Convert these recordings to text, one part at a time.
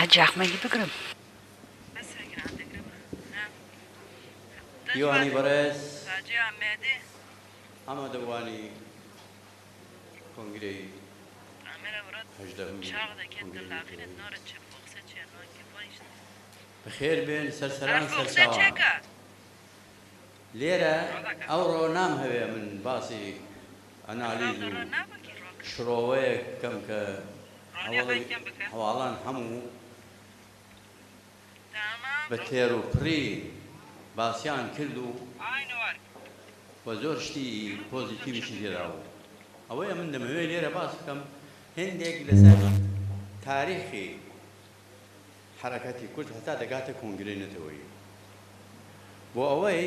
حەجی ئەحمەدی بگرم. دیوانی بەڕێز ئامادەبووانی کۆنگرەی هەژدەهەمی کۆنگرەی نەتەوەیی بەخێر بێن سەر سەران سەرچاوان. لێرە ئەوڕۆ نامهەوێ من باسی ئەنالیز و شڕۆوەیەک بکەم کە هەوڵی هەواڵان هەموو بە تێر و پڕی باسیان کرد و و زۆر شتی پۆزیتیویشی تێدا بوو. ئەوەیە من دەمەوێ لێرە باس بکەم هێندێک لەسەر تاریخی حەرەکەتی کورد هەتا دەگاتە کۆنگرەی نەتەوەیی. بۆ ئەوەی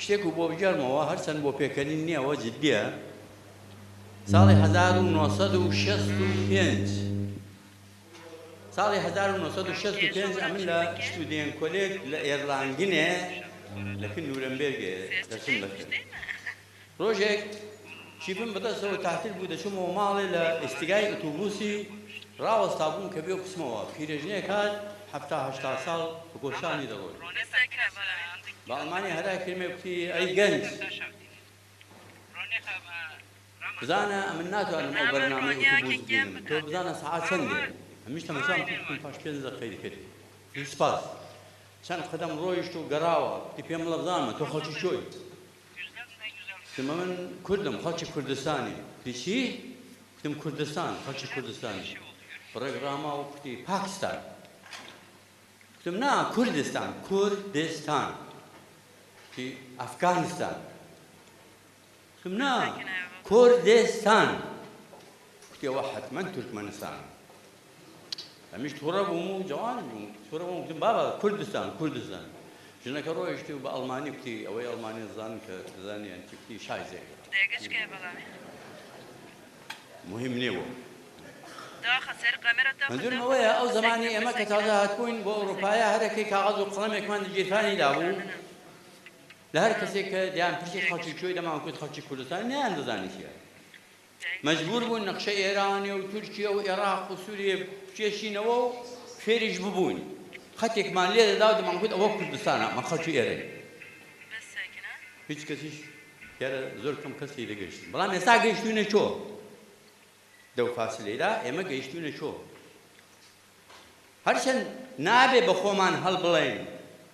شتێک و بۆ بگێڕمەوە هەرچەند بۆ پێکەنین نییە ئەوە جدییە ساڵی 1965 ساڵی 1965 ئەمن لە شتودێن کۆلێگ لە ئێرلانگنێ لە کن نورەمبێرگێ دەرسم دەخوێند. ڕۆژێک چیپم بەدەستەوە تەعتیل بوو دەچوومەوە ماڵێ لە ئیستگای ئوتوبوسی ڕاوەستابووم کە بێ بچمەوە پیرەژنێک هات 70 80 ساڵ بە گۆشانی دەڕۆیشت بە ئەڵمانی هەرای کردمێ کوتی ئەی گەنج بزانە ئەمن ناتوانم ئەو بەرنامەی ئوتوبوس ببینم تۆ بزانە سەعات چەندێ ئەمیش تەمەشام کرد کوتم پاش پێنج دەقەی دیکە دێ کوتی سپاس چەند قەدەم ڕۆیشت و گەڕاوە کوتی پێم بڵێ بزانمە تۆ خەڵکی کوێی کوتم ئەمن کوردم خەڵکی کوردستانیم کوتی چی کوتم کوردستان خەڵکی کوردستانیم بڕێک ڕاما و کوتی پاکستان کوتم نا کوردستان کوردستان کوتی ئەفگانستان کوتم نا کوردستان کوتی ئەوە حەتمەن تورکمەنستانە ئەمیش توڕە بووم و جوان بووم توڕە بووم کوتم بابا کوردستان کوردستان ژنەکە ڕۆیشتی و بە ئەڵمانی کوتی ئەوەی ئەڵمانی زان کە زانیان چی کوتی شایزێ مهم نییە بۆ منظورم ئەوەیە ئەو زمانی ئێمە کە تازە هاتبووین بۆ ئەوروپایە هەرەکەی کاغەز و قەڵەمێکمان لە گیرفانی دابوو لە هەر کەسێک کە دیان پرسی خەڵکی کوێی دەمان کوت خەڵکی کوردستان نەیان دەزانی چییە مەجبوور بوون نەخشەی ئێرانێ و تورکیە و ئێڕاق و سوریە بکێشینەوە و فێریش ببووین. خەتێکمان لێ دەدا و دەمانگوت ئەوە کوردستانە، ئەمە خەڵکی ئێرەین. هیچ کەسیش دیارە زۆر کەم کەس لێی دەگەیشتن. بەڵام ئێستا گەیشتووینە کۆ؟ دەو فاسلەیدا ئێمە گەیشتووینە کۆ؟ هەرچەند نابێ بە خۆمان هەڵبڵێین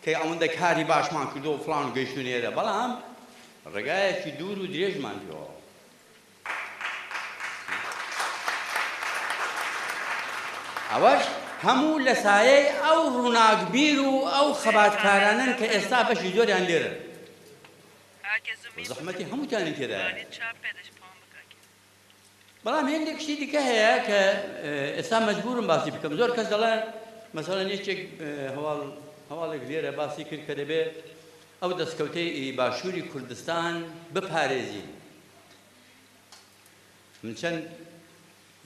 کە ئەوەندە کاری باشمان کردووە و فڵان و گەیشتووینە ئێرە، بەڵام ڕێگایەکی دوور و درێژمان پێوە. ئەوەش هەموو لە سایەی ئەو ڕووناکبیر و ئەو خەباتکارانەن کە ئێستا بەشی زۆریان لێرەن. زەحمەتی هەمووتانی تێدایە. بەڵام هێندێک شتی دیکە هەیە کە ئێستا مەجبوورم باسی بکەم. زۆر کەس دەڵێن مەسەڵەن یەکێک هەواڵ هەواڵێک لێرە باسی کرد کە دەبێ ئەو دەستکەوتەی باشووری کوردستان بپارێزین. من چەند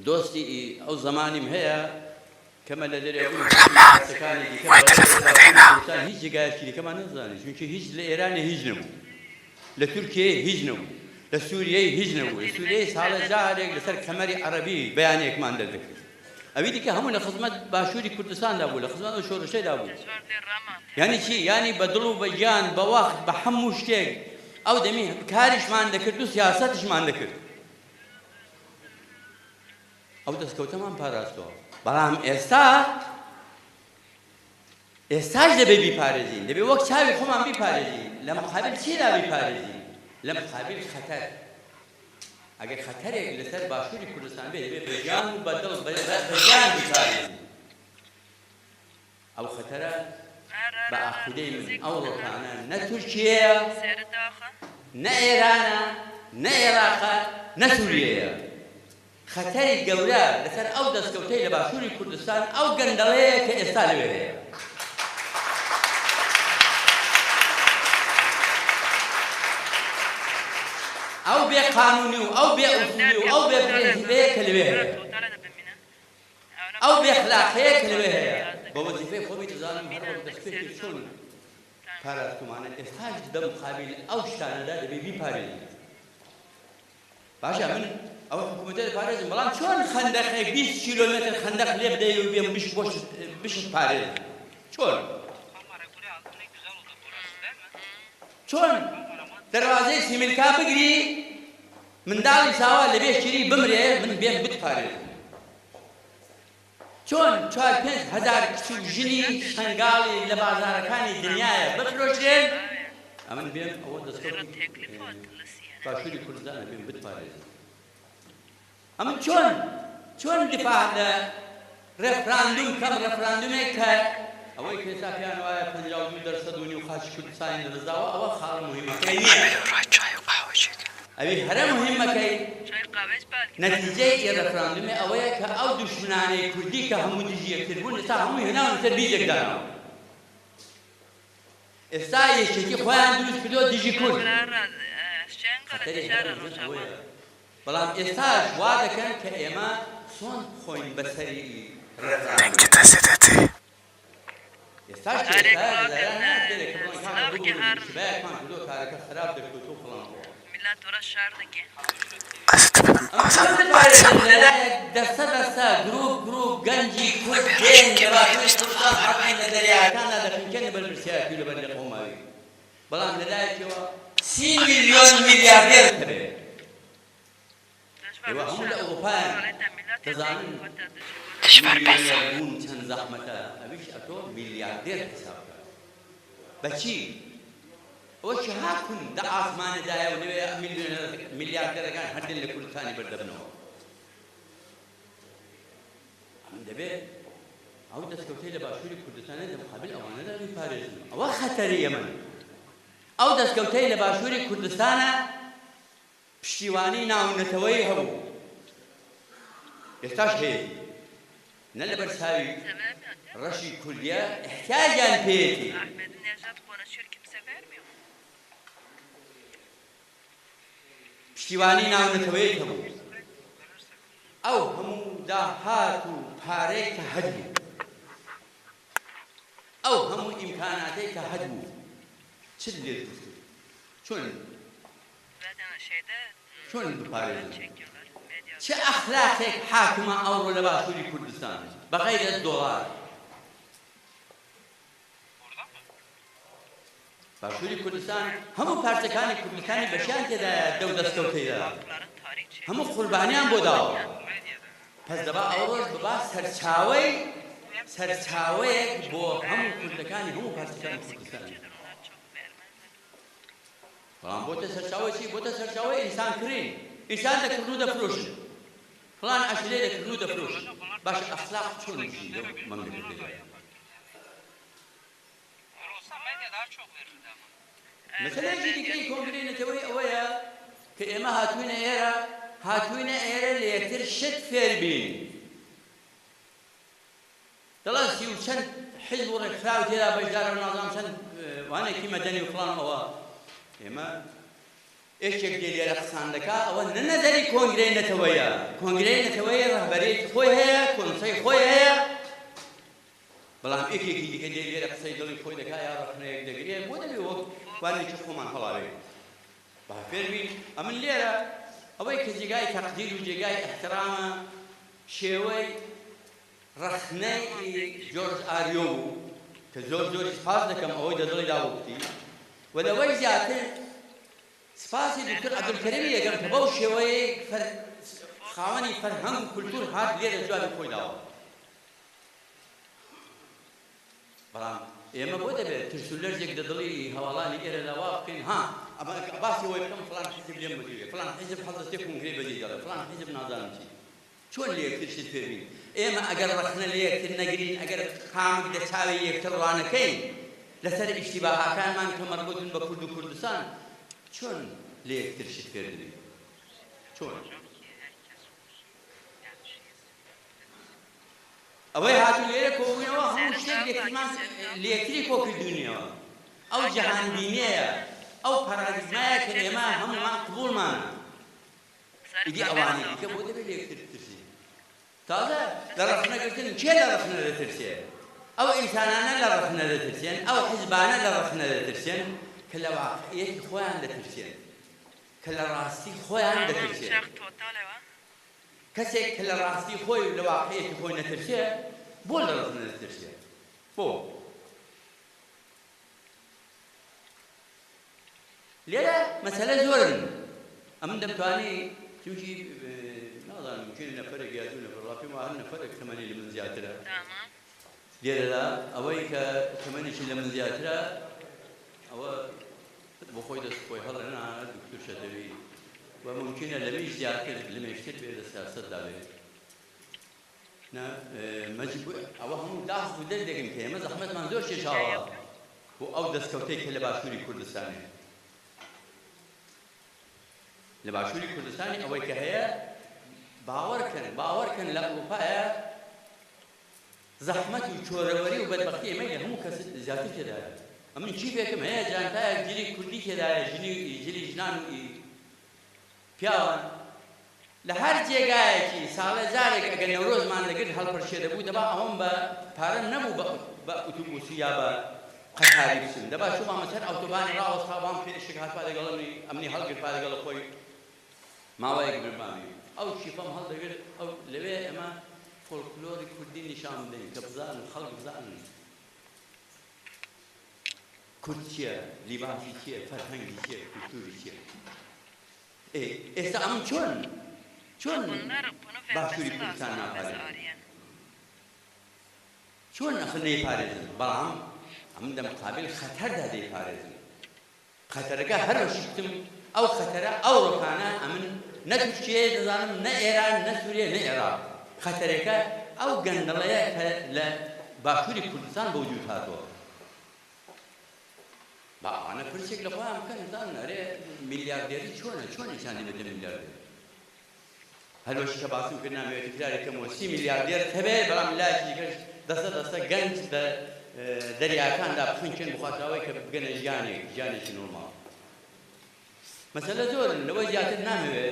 دۆستی ئەو زەمانیم هەیە کەمە لە دەرێ بوون پارچەکانی دیکە وای تەلەفۆنەکەی نا. کوردستان هیچ جێگایەکی دیکەمان نەزانی چونکی هیچ لە ئێرانێ هیچ نەبوو لە تورکیەی هیچ نەبوو لە سووریەی هیچ نەبوو لە سووریەی ساڵێ جارێک لەسەر کەمەری عەڕەبی بەیانێکمان دەردەکرد ئەوی دیکە هەموو لە خزمەت باشووری کوردستاندا بوو لە خزمەت ئەو شۆڕشەیدا بوو یانی چی یانی بە دڵ و بە گیان بە وەخت بە هەموو شتێک ئەو دەمی کاریشمان دەکرد و سیاسەتیشمان دەکرد ئەو دەستکەوتەمان پاراستووە بەڵام ئێستا ئێستاش دەبێ بیپارێزین دەبێ وەک چاوی خۆمان بیپارێزین لە مقابل چیدا بیپارێزین لە مقابل خەتەر ئەگەر خەتەرێک لەسەر باشووری کوردستان بێ دەبێ بە گیان و بە دڵ بە گیان بیپارێزین ئەو خەتەرە بە ئاقیدەی من ئەو ڕۆکانە نە تورکیەیە، نە ئێرانە، نە ئێراقە، نە سوریەیە. خەتەری گەورە لەسەر ئەو دەستکەوتەی لە باشووری کوردستان ئەو گەندەڵەیە کە ئێستا لەوێ هەیە. ئەو بێ قانوونی و ئەو بێ ئوسوولی و ئەو بێ پرێنسیپەیە کە لەوێ هەیە. ئەو بێ ئەخلاقەیە کە لەوێ هەیە بە وەزیفەی خۆمی دەزانم هەر وەک دەستپێکی چۆن پاراستومانە ئێستاش دە مقابیل ئەو شتانەدا دەبێ بیپارێزین. باشە من ئەوە حکوومەتە دەپارێزم، بەڵام چۆن خەندەقێک 20 کیلۆمەتر خەندەق لێ بدەی و بێم بش بۆش بشت پارێزم؟ چۆن؟ چۆن دەروازەی سیملکا بگری منداڵی ساوا لە بێ شیری بمرێ من بێم بتپارێزم؟ چۆن چوار پێنج هەزار کچ و ژنی شەنگاڵی لە بازاڕەکانی دنیایە بفرۆشرێن، ئەمن بێم ئەوە دەستکەوتی باشووری کوردستانە بێم بتپارێزم؟ ئەمن چۆن چۆن دفاع لە ڕێفراندوم کەم، ڕێفراندومێک کە ئەوەی کە ئێستا پێیان وایە 52.5% خاکی کوردستانی لەدەستداوە، ئەوە خاڵە موهیمەکەی نییە. ئەوی هەرە موهیمەکەی نەتیجەی ئی ڕێفراندومێ ئەوەیە کە ئەو دوشمنانەی کوردی کە هەموو دژی یەکتر بوون ئێستا هەمووی هێناون لەسەر میزێک داناون. ئێستا یەکێتی خۆیان دروست کردووە دژی کورد. خەتەری هەرە مەزن ئەوەیە. بەڵام ئێستاش وا دەکەن کە ئێمە سۆند بخۆین بەسەری ئی دەنگی ڕێفراندومە. دەزێدەتێ. ئێستاش کە ئێستایە لە دەریا ناتگەرێ کە بڵێن کاکە ببورن ئیشتبایەکمان کردووە کارەکە خراپ دەرکەوتووە فڵان و فڵان. ئەزت ببم ئەم ئازاد چۆن ئازاد دەپارێزن لەلایەک دەستە دەستە گروپ گروپ گەنجی کورد ئەبێ دێن ڕۆژێک لە گەمەی باشووری مستەفا کوردستان بەڕوای. هەڵئەن لە دەریاکاندا دەخنکێن لەبەر برسیایەتی و لەبەر لێقەوماوی بەڵام لەلایەکیەوە 30 ئەبێ ملیۆن ئازاد میلیاردێرت هەبێ ئێوە هەموو لە ئەوروپایان دەزانن دژبەر بەسە. ملیۆنێر بوون چەند زەحمەتە ئەویش ئەتۆ میلیاردێر حیساب کە بەچی ئەوە چها کون دە ئاسمانێدایە و لەوێ ملیۆنێر میلیاردێرەکان هەر دێن لە کوردستانی بەردەبنەوە. ئەمن دەبێ ئەو دەستکەوتەی لە باشووری کوردستانە لە مقابل ئەوانەدا بیپارێزم. ئەوە خەتەریە من. ئەو دەستکەوتەی لە باشووری کوردستانە پشتیوانی ناونەتەوەیی هەبوو، ئێستاش هەیەتی. نە لەبەر چاوی ڕەشی کوردیە ئیحتیاجیان پێیەتی. پشتیوانی ناونەتەوەیی هەبوو. ئەو هەموو داهات و پارەی کە هەبوو، ئەو هەموو ئیمکاناتەی کە هەبوو، چت لێ دروست کرد؟ چۆن چۆن بپارێزن؟ چ ئەخلاقێک حاکمە ئەوڕۆ لە باشووری کوردستان بە غەیرەز دۆڵار؟ باشووری کوردستان هەموو پارچەکانی کوردستانی بەشیان تێدایە دەو دەستکەوتەیدا هەموو قوربانیان بۆ داوە. پس دەبا ئەوڕۆش ببا سەرچاوەی سەرچاوەیەک بۆ هەموو کوردەکانی هەموو پارچەکانی کوردستانی. بەڵام بۆتە سەرچاوەی چی؟ بۆتە سەرچاوەی ئینسان کڕین. ئینسان دەکڕن و دەفرۆشن. فڵان عەشیرەی دەکڕن و دەفرۆشن. باشە ئەخلاق چۆن بژی لەو مەملەکەتەدا؟ مەسەلەیەکی دیکەی کۆنگرەی نەتەوەیی ئەوەیە کە ئێمە هاتووینە ئێرە، هاتووینە ئێرە لە یەکتر شت فێر بین. دەڵێن سی و چەند حیزب و ڕێکخراو تێدا بەشدارە و نازانم چەند وانێکی مەدەنی و فڵان و ئەوە. ئێمە یەکێک دێ لێرە قسان دەکا ئەوە نە نەزەری کۆنگرەی نەتەوەیە. کۆنگرەی نەتەوەیی ڕەهبەریەتی خۆی هەیە، کۆنسەی خۆی هەیە، بەڵام یەکێکی دیکە دێ لێرە قسەی دڵی خۆی دەکا یا ڕەخنەیەک دەگرێ، بۆ دەبێ وەک وانێکی خۆمان هەڵاوێین؟ با فێر بین. ئەمن لێرە ئەوەی کە جێگای تەقدیر و جێگای ئیحترامە شێوەی ڕەخنەی جۆرج ئاریۆ بوو کە زۆر زۆری سپاس دەکەم ئەوەی دە دڵی دا بوو کوتی و لەوەی زیاتر سپاسی دکتۆر عەبدولکەریمی دەکەم کە بەو شێوەیەی فەر خاوەنی فەرهەنگ و کولتوور هات لێرە جوابی خۆی داوە. بەڵام ئێمە بۆ دەبێت ترس و لەرزێک دە دڵی هەواڵانی ئێرەدا وا بکەین ها ئەمە باسی ئەوەی بکەم فڵان حیزب لێم بەدوورێ فڵان حیزب حەزەتێ کۆنگرەی بەجێ دەڵێ فڵان حیزب نازانم چی. چۆن لە یەکتر شت فێر بین؟ ئێمە ئەگەر ڕەخنە لە یەکتر نەگرین، ئەگەر قامک لە چاوی یەکتر ڕانەکەین لەسەر ئیشتیباهاکانمان کە مەربووتن بە کورد و کوردستان، چۆن لە یەکتر شت فێر دەبین؟ چۆن؟ ئەوەی هاتوو لێرە کۆبووینەوە هەموو شتێک لێکترمان لە یەکتری کۆکردووینەوە. ئەو جیهانبینییەیە، ئەو پارادیگمایە کە ئێمە هەموومان قبووڵمانە. ئیدی ئەوانەی دیکە بۆ دەبێ لە یەکتر بترسین؟ تازە لە ڕەخنە گرتن کێ لە ڕەخنە دەترسێ؟ ئەو ئینسانانە لە ڕەخنە دەترسێن، ئەو حیزبانە لە ڕەخنە دەترسێن کە لە واقعیەتی خۆیان دەترسێن، کە لە ڕاستی خۆیان دەترسێن. کەسێک کە لە ڕاستی خۆی و لە واقعیەتی خۆی نەترسێ، بۆ لە ڕەخنە دەترسێ؟ بۆ؟ لێرە مەسەلە زۆرن، ئەمن دەمتوانی چونکی نازانم ممکنە نەفەرێک یا دوو نەفەر، وەڵا پێم وایە هەر نەفەرێک تەمەنی لە من زیاترە لێرەدا، ئەوەی کە تەمەنێکی لە من زیاترە ئەوە بۆ خۆی دەست خۆی هەڵێنا دکتور شەتەوی و ممکنە لەمیش زیاتر لمێشتر بێ لە سیاسەتدا بێ. نا مەجبور ئەوە هەموو داخ و دەردێکن کە ئێمە زەحمەتمان زۆر کێشاوە بۆ ئەو دەستکەوتەی کە لە باشووری کوردستانێ لە باشووری کوردستانی ئەوەی کە هەیە باوەڕکەن باوەڕکەن لە ئەوروپایە زەحمەت و چۆرەوەری و بەدبەختی ئێمەی لە هەموو کەس زیاتر تێدایە. ئەمن کیفێکم هەیە جانتایەک جلی کوردی تێدایە ژنی جلی ژنان و ئی پیاوان لە هەر جێگایەکی ساڵێ جارێک ئەگەر نەورۆزمان دەگرت هەڵپەرکێ دەبوو دەبا ئەوەم بە پارەم نەبوو بە بە ئوتوبوسی یا بە قەتاری بچم دەبا چووبامە سەر ئەوتۆبانی ڕاوەستابام پێشێک هاتبا لەگەڵ منی ئەمنی هەڵگرتبا لەگەڵ خۆی ماوەیەک بربامی ئەو کیفەم هەڵدەگرت ئەو لەوێ ئێمە فۆلکلۆری کوردی نیشان بدەین کە بزانن خەڵک بزانن کورد چییە، لیباسی چییە، فەرهەنگی چییە، کولتوری چییە. ئێ ئێستا ئەمن چۆن چۆن Bunlar bunu باشووری vermesi کوردستان lazım bize ناپارێزم؟ Aryan. چۆن ئەخر نەیپارێزم؟ بەڵام ئەمن دە مقابل خەتەردا دەیپارێزم. خەتەرەکە هەر بە شکتم ئەو خەتەرە ئەو ڕۆکانە ئەمن نە تورکیە دەزانم نە ئێران نە سوریە نە ئێراق خەتەرەکە ئەو گەندەڵەیە کە لە باشووری کوردستان بە وجود هاتووە. با ئەوانە پرسێک لە خۆیان بکەن بزانن ئەرێ میلیاردێری چۆنە چۆن ئینسان دەبێتە میلیاردێر. هەروەشی کە باسم کرد نامەوێت تکراری کەمەوە 30 میلیاردێرت هەبێ بەڵام لایەکی دیکەش دەستە دەستە گەنج بە دەریاکاندا بخنکێن بخواتراوەی کە بگەنە ژیانێک ژیانێکی نۆرماڵ. مەسەلە زۆرن لەوەی زیاتر نامەوێ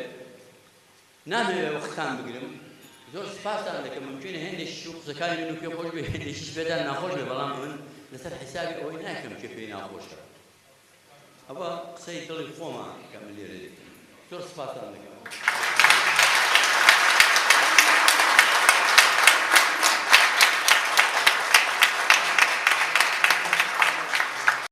نامەوێ وەختان بگرم. زۆر سپاستان دەکەم. ممکنە هێندێکیش و قسەکانی من و پێ خۆش بێ هێندێکیش پێتان ناخۆش بێ بەڵام من لەسەر حیسابی ئەوەی ناکەم کێ پێی ناخۆشە. ئەوە قسەی دڵی خۆمە کە من لێرە دەکەم. زۆر سپاستان دەکەم.